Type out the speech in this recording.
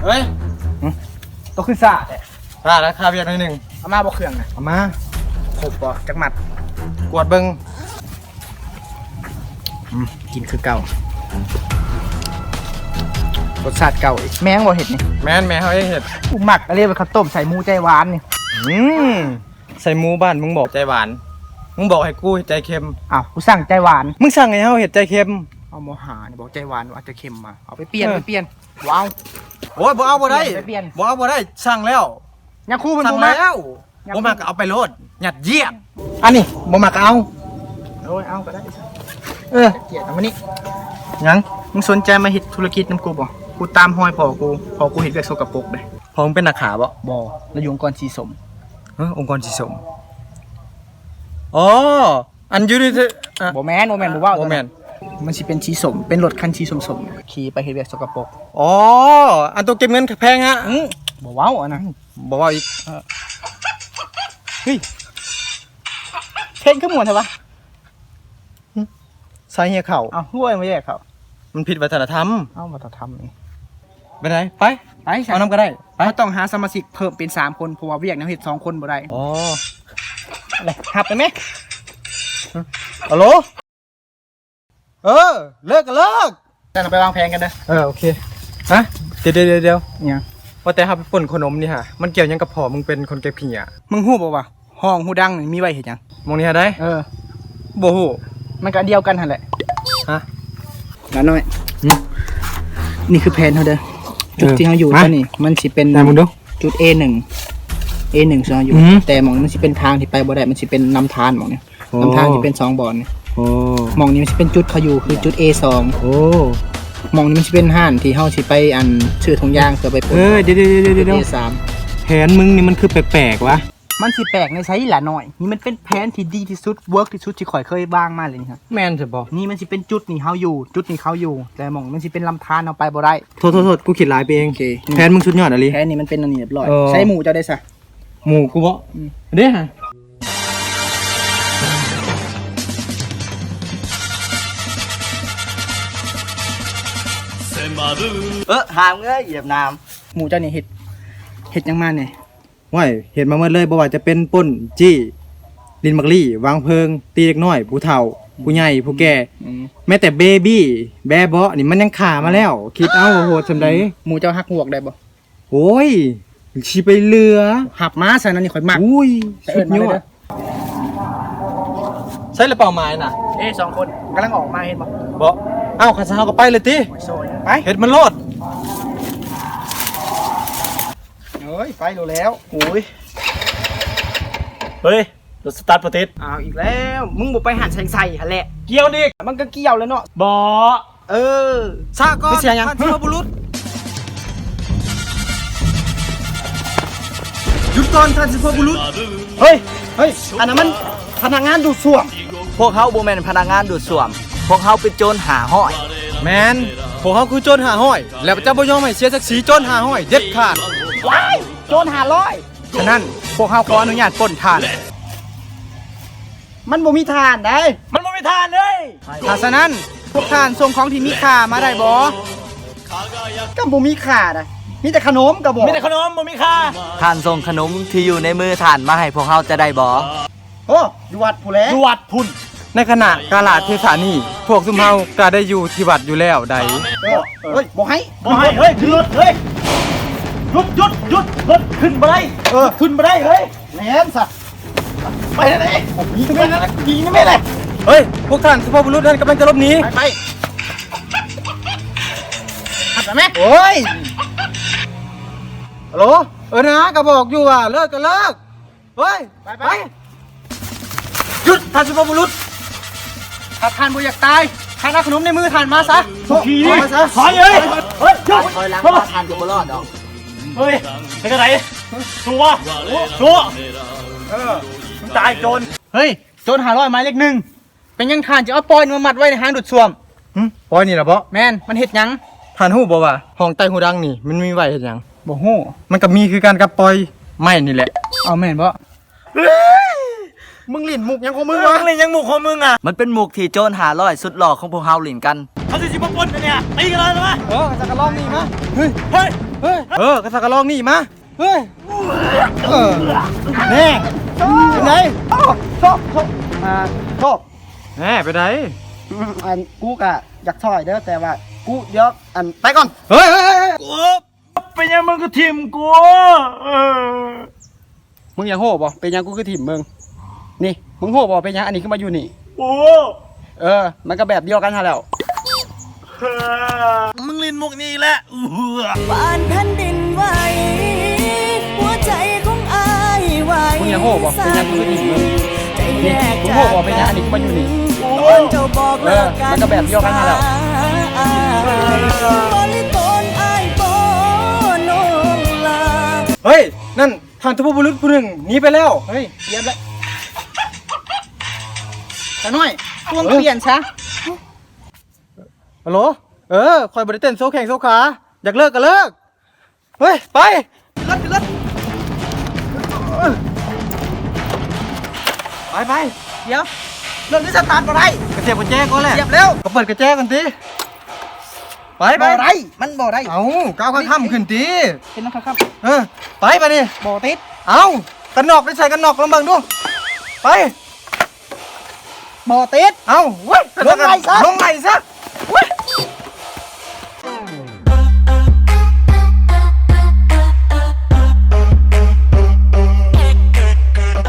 ເອີຍ ໂຕຄືຊ້າແທ້? ຊ້າແລ້ວ ຄາວຽກໜ້ອຍໜຶ່ງ. ເອົາມາບໍ່ເຄື່ອງນະ? ເອົາມາ. ຄົບບໍ່? ຈັກມັດ? ກວດເບິ່ງ. ອືມ ກິນຄືເກົ່າ. ລົດຊາດເກົ່າອີກ. ແມ່ນບໍ່ເຮັດນີ້? ແມ່ນ, ແມ່ເຮົາເອງເຮັດ. ກູມັກອີ່ຫຼີເຂົ້າຕົ້ມໃສ່ໝູໃຈຫວານນີ້. ອືມ ໃສ່ໝູບ້ານມຶງບອກໃຈຫວານ, ມຶງບອກໃຫ້ກູເຮັດໃຈເຄັມ. ອ້າວ ກູສັ່ງໃຈຫວານ, ມຶງສັ່ງໃຫ້ເຮົາເຮັດໃຈເຄັມ. ເອົາໝໍຫານີ້ບອກໃຈຫວານ ເອົາໃຈເຄັມມາ. ເອົາໄປປ່ຽນ ເອີ ໄປປ່ຽນ. ວ້າວ ໂອ້ຍ ບໍ່ເອົາບໍ່ໄດ້, ໄປປ່ຽນ ບໍ່ເອົາບໍ່ໄດ້, ສັ່ງແລ້ວ. ຍັງຄູເພິ່ນ ສັ່ງແລ້ວ ບໍ່ມັກກໍເອົາໄປໂລດ ຍັດຢຽດ. ອັນນີ້ບໍ່ມັກກໍເອົາ. ໂອ້ຍ ເອົາກໍໄດ້. ເອີ ກຽດເອົາມານີ້. ຫຍັງ? ມຶງສົນໃຈມາເຮັດທຸລະກິດນຳກູບໍ່? ກູຕາມຮອຍພໍ່ກູ, ພໍ່ກູເຮັດວຽກສົກກະປົກເດ້. ພໍ່ມຶງເປັນນັກຂ້າບໍ່? ບໍ່, ລາວຢູ່ອົງກອນສີສົ້ມ. ຮະ? ອົງກອນສີສົ້ມ? ອໍ ອັນຢູ່ໃນ ບໍ່ແມ່ນ ບໍ່ແມ່ນ ບໍ່ເວົ້າ ບໍ່ແມ່ນ. ມັນຊິເປັນສີສົ້ມ, ເປັນລົດຄັນສີສົ້ມໆ ຂີ່ໄປເຮັດວຽກສົກກະປົກ. ອໍ ອັນໂຕເກັບເງິນແພງຫະ? ອື ບໍ່ເວົ້າອັນນັ້ນ. ບໍ່ເວົ້າອີກ. ເອີ ເຮີ້ຍ ເພງຄືມ່ວນແທ້ວະ? ຫຶ ສາຍເຫື່ອເຂົ້າ. ເອົ້າ ຄືວ່າບໍ່ແຍກເຂົ້າ? ມັນຜິດວັດທະນະທຳ. ເອົ້າ ວັດທະນະທຳນີ້. ໄປໃດ? ໄປ ໄປ ເອົານຳກໍໄດ້. ໄປ ເຮົາຕ້ອງຫາສະມາຊິກເພີ່ມເປັນສາມຄົນ ເພາະວ່າວຽກແນວເຮັດສອງຄົນບໍ່ໄດ້. ອໍ ເອົາເລີຍ ຮັບໄດ້ໄໝ? ຮະ? ອາໂຫຼ? ເອີ ເລີກກໍເລີກ. ຊັ້ນເຮົາໄປວາງແຜນກັນເດີ. ເອີ ໂອເຄ. ຮະ? ດຽວໆໆ ຫຍັງ? ວ່າແຕ່ເຮົາໄປປຸ້ນຂົວໜົມນີ້ຫາ ມັນກ່ຽວຫຍັງກັບພໍ່ມຶງເປັນຄົນເກັບຂີ້ຫຍ້າ? ມຶງຮູ້ບໍ່ວ່າຫ້ອງຫູດັງນີ້ມີໄວ້ເຮັດຫຍັງ? ໝ່ອງນີ້ຫາໃດ? ເອີ ບໍ່ຮູ້. ມັນກໍອັນດຽວກັນຫັ້ນແຫຼະ. ຮະ? ຫຼານນ້ອຍ. ຫຶ? ນີ້ຄືແຜນເຮົາເດີ. ເອີ ຈຸດທີ່ເຮົາຢູ່ ມາ ຕອນນີ້ມັນຊິເປັນ ໃຫ້ເບິ່ງດູ ຈຸດເອໜຶ່ງ ເອໜຶ່ງ ທີ່ເຮົາຢູ່. ອື ແຕ່ໝ່ອງນີ້ມັນຊິເປັນທາງທີ່ໄປບໍ່ໄດ້, ມັນຊິເປັນນຳທານໝ່ອງນີ້. ໂອ້ ນຳທາງຊິເປັນສອງບ່ອນນີ້. ໂອ້ ໝ່ອງນີ້ມັນຊິເປັນຈຸດເຂົາຢູ່ ຄືຈຸດເອສອງ. ໂອ້ ໝ່ອງນີ້ມັນຊິເປັນຮ້ານທີ່ເຮົາຊິໄປ ອັນ ຊື້ຖົງຢາງເພື່ອໄປປົ້ນ. ເອີ ດຽວໆໆໆ ຈຸດເອສາມ. ແຜນມຶງນີ້ມັນຄືແປກໆວະ? ມັນຊິແປກໃນໃສຫຼະນ້ອຍ? ນີ້ມັນເປັນແຜນທີ່ດີທີ່ສຸດ ເວີກທີ່ສຸດທີ່ຂ້ອຍເຄີຍວາງມາເລີຍນີ້. ແມ່ນຊະບໍ່? ນີ້ມັນຊິເປັນຈຸດນີ້ເຮົາຢູ່ ຈຸດນີ້ເຂົາຢູ່ ແຕ່ໝ່ອງນີ້ມັນຊິເປັນລຳທານ ເຮົາໄປບໍ່ໄດ້. ໂທດໆໆ ກູຄິດຫຼາຍໄປເອງ. ໂອເຄ ແຜນມຶງສຸດຍອດອີ່ຫຼີ. ແຜນນີ້ມັນເປັນອັນນີ້ຮຽບຮ້ອຍ. ເອີ ໃສ່ໝູ່ເຈົ້າເດ້ຊະ? ໝູ່ກູເບາະ? ອືມ ເດ້ຫະ. ເອີ ຫາມເອີຍ ຫຽບນ້ຳ. ໝູ່ເຈົ້ານີ້ເຮັດ ເຮັດຫຍັງມາແດ່? ໂອ້ຍ ເຮັດມາໝົດເລີຍ, ບໍ່ວ່າຈະເປັນປຸ້ນ, ຈີ້, ຫຼິ້ນໝາກລີ້, ວາງເພີງ, ຕີເດັກນ້ອຍ, ຜູ້ເຖົ້າ, ອືມ ຜູ້ໃຫຍ່, ຜູ້ແກ່, ອືມ ແມ້ແຕ່ເບບີ, ແບເບາະນີ້ມັນຍັງຂ້າມາແລ້ວ. ຄິດເອົາວ່າໂຫດສ່ຳໃດ. ອືມ ໝູ່ເຈົ້າຮັກຮວກໄດ້ບໍ່? ໂອ້ຍ ຊິໄປເຫຼືອ. ຮັບມາຊັ້ນ ອັນນີ້ຂ້ອຍມັກ. ໂອ້ຍ ສຸດຍອດ. ໃສລະເປົ້າໝາຍນະ? ເອີ ສອງຄົນກຳລັງອອກມາ ເຫັນບໍ່? ບໍ່. ເອົ້າ ຄັນຊັ້ນເຮົາກໍໄປເລີຍຕິ. ໂອ້ຍ ໄປ ເຮັດມັນໂລດ. ໂອ້ຍ ໄປໂລດແລ້ວ. ໂອ້ຍ ເຮີ້ຍ ລົດສະຕາດບໍ່ຕິດ. ອ້າວ ອີກແລ້ວ ມຶງບໍ່ໄປຫັ້ນແສງໄຊຫັ້ນແຫຼະ. ກ່ຽວອີກ. ມັນກໍກ່ຽວແຫຼະເນາະ. ບໍ່. ເອີ ຊ້າກ່ອນ ໄປເສຍຫຍັງ? ທ່ານສຸພາບບຸລຸດ ຢຸດກ່ອນ ທ່ານສຸພາບບຸລຸດ. ເຮີ້ຍ ເຮີ້ຍ ອັນນັ້ນມັນພະນັກງານດູດສ້ວມ. ພວກເຮົາບໍ່ແມ່ນພະນັກງານດູດສ້ວມ, ພວກເຮົາເປັນໂຈນຫ້າຮ້ອຍ. ແມ່ນ, ພວກເຮົາຄືໂຈນຫ້າຮ້ອຍ ແລະ ຈະບໍ່ຍອມໃຫ້ເສຍສັກສີໂຈນຫ້າຮ້ອຍເດັດຂາດ. ວ້າຍ ໂຈນຫ້າຮ້ອຍ. ສະນັ້ນ ພວກເຮົາຂໍອະນຸຍາດປົ້ນທ່ານ. ມັນບໍ່ມີທ່ານໃດ໋. ມັນບໍ່ມີທ່ານເລີຍ. ຖ້າສະນັ້ນ ພວກທ່ານສົ່ງຂອງທີ່ມີຄ່າມາໄດ້ບໍ່? ກໍບໍ່ມີຄ່າໃດ໋. ມີແຕ່ຂະໜົມກະບອກ. ມີແຕ່ຂະໜົມ ບໍ່ມີຄ່າ. ທ່ານສົ່ງຂະໜົມທີ່ຢູ່ໃນມືທ່ານມາໃຫ້ພວກເຮົາຈະໄດ້ບໍ່? ໂອ້ ຢູ່ວັດພຸ້ນແຫຼະ. ຢູ່ວັດພຸ້ນ. ໃນຂະນະກາລະເທສະນີ້ ພວກຊຸມເຮົາກໍໄດ້ຢູ່ທີ່ວັດຢູ່ແລ້ວໃດ໋. ເອີ ເອີ ເຮີ້ຍ ບໍ່ໃຫ້ ບໍ່ໃຫ້. ເຮີ້ຍ ຂຶ້ນລົດ ເຮີ້ຍ ຢຸດ ຢຸດ ຢຸດ ລົດຂຶ້ນບໍ່ໄດ້. ເອີ ຂຶ້ນບໍ່ໄດ້ເຮີ້ຍ. ແມ່ນຊະ ໄປທາງໃດ? ໜີໄປທາງນັ້ນ ໜີໄປແຫຼະ. ເຮີ້ຍ ພວກທ່ານສຸພາບບຸລຸດນັ້ນກຳລັງຈະຫຼົບໜີ. ໄປ ໄປ ຂັບໄປແມ່. ໂອ້ຍ ຮັລໂຫຼ ເອີນາ ກໍບອກຢູ່ວ່າເລີກກໍເລີກ. ເຮີ້ຍ ໄປ ໄປ ຢຸດ ທ່ານສຸພາບບຸລຸດ. ຖ້າທ່ານບໍ່ຢາກຕາຍ ທ່ານເອົາຂະໜົມໃນມືທ່ານມາຊະ. ຂີ້ ອອກມາຊະ. ຖອຍເອີຍ ເຮີ້ຍ ຖອຍຫຼັງມາ ທ່ານກໍບໍ່ລອດດອກ. ເຮີ້ຍ ເຮັດຈັ່ງໃດ? ຕົວະ ຕົວະ ເອີ ມຶງຕາຍໂຈນ. ເຮີ້ຍ ໂຈນຫ້າຮ້ອຍໝາຍເລກໜຶ່ງ ເປັນຫຍັງທ່ານຈຶ່ງເອົາປ່ອຍນີ້ມາມັດໄວ້ໃນຮາງດູດສ້ວມ? ຫຶ ປ່ອຍນີ້ລະເບາະ? ແມ່ນ. ມັນເຮັດຫຍັງ? ທ່ານຮູ້ບໍ່ວ່າຫ້ອງໃຕ້ຫູດັງນີ້ມັນມີໄວ້ເຮັດຫຍັງ? ບໍ່ຮູ້. ມັນກໍມີຄືກັນກັບປ່ອຍໄມ້ນີ້ແຫຼະ. ເອົ້າ ແມ່ນບໍ່? ເຮີ້ຍ ມຶງຫຼິ້ນມຸກຫຍັງຂອງມຶງວະ? ເອີ ມຶງຫຼິ້ນຫຍັງມຸກຂອງມຶງອະ? ມັນເປັນມຸກທີ່ໂຈນຫ້າຮ້ອຍສຸດຫຼໍ່ຂອງພວກເຮົາຫຼິ້ນກັນ. ເຮົາຊິ ຊິມາປົ້ນອັນເນີ້ຍ ຕີກັນເລີຍມາ. ເອີ ຊັ້ນກໍລອງນີ້ມາ. ເຮີ້ຍ ເຮີ້ຍ ເຮີ້ຍ ເອີ ກະສັກກະລອງນີ້ມາ ເຮີ້ຍ ເອີ ແນ່ ເປັນໃດ? ຊອບ ຊອບ ອ່າ ຊອບ ແນ່ ເປັນໃດ? ອືມ ອັນ ກູກະຢາກຊ່ອຍເດີ ແຕ່ວ່າ ກູ ດຽວ ອັນ ໄປກ່ອນ ເຮີ້ຍ ເຮີ້ຍ ເຮີ້ຍ ເປັນຫຍັງມຶງກະຖິ້ມກູ? ເອີ ມຶງຢາກຮູ້ບໍ່ ເປັນຫຍັງກູຄືຖິ້ມມຶງ? ນີ້ ມຶງຮູ້ບໍ່ເປັນຫຍັງອັນນີ້ຄືມາຢູ່ນີ້? ໂອ້ ເອີ ມັນກະແບບດຽວກັນຫັ້ນແຫຼ້ວ. ມຶງຫຼິ້ນມຸກນີ້ແຫຼະ. ບ້ານແຜ່ນດິນໄຫວ ຫົວໃຈຂອງອ້າຍໄຫວ ມຶງຢາກຮູ້ບໍ່ເປັນຫຍັງກູຄືຖິ້ມມຶງ? ນີ້ ມຶງຮູ້ບໍ່ເປັນຫຍັງອັນນີ້ຄືມາຢູ່ນີ້? ໂອ້ ເອີ ມັນກະແບບດຽວກັນຫັ້ນແຫຼ້ວ. ເຮີ້ຍ ນັ້ນ ທ່ານສຸພາບຸລຸດຜູ້ໜຶ່ງໜີໄປແລ້ວ. ເຮີ້ຍ ຢ້ຽມແລ້ວ ຕານ້ອຍ ປຽນຊະ. ເອີ ຮະໂຫຼ ເອີ ຂ້ອຍບໍ່ໄດ້ເຕັ້ນໂຊແຂ້ງໂຊຂາ ຢາກເລີກກະເລີກ. ເຮີ້ຍ ໄປ ຂຶ້ນລົດ ຂຶ້ນລົດ ໄປ ໄປ. ດຽວ ລົດນີ້ສະຕາດບໍ່ໄດ້ ກະສຽບກະແຈກ່ອນແຫຼະ. ສຽບແລ້ວ ກະເປີດກະແຈກ່ອນຕິ. ໄປ ໄປ ບໍ່ໄດ້ ມັນບໍ່ໄດ້. ເອົ້າ ກະເອົາຂ້າງຄ້ຳຂຶ້ນຕິ. ເປັນນຳຂ້າງຄ້ຳ ເອີ ໄປບາດນີ້. ບໍ່ຕິດ. ເອົ້າ ກັນນອກໄດ້ໃສ່ກັນນອກ ລອງເບິ່ງດູ. ໄປ ບໍ່ຕິດ. ເອົ້າ ໂອ້ຍ ລົງໄຫວຊະ ລົງໄຫວຊະ.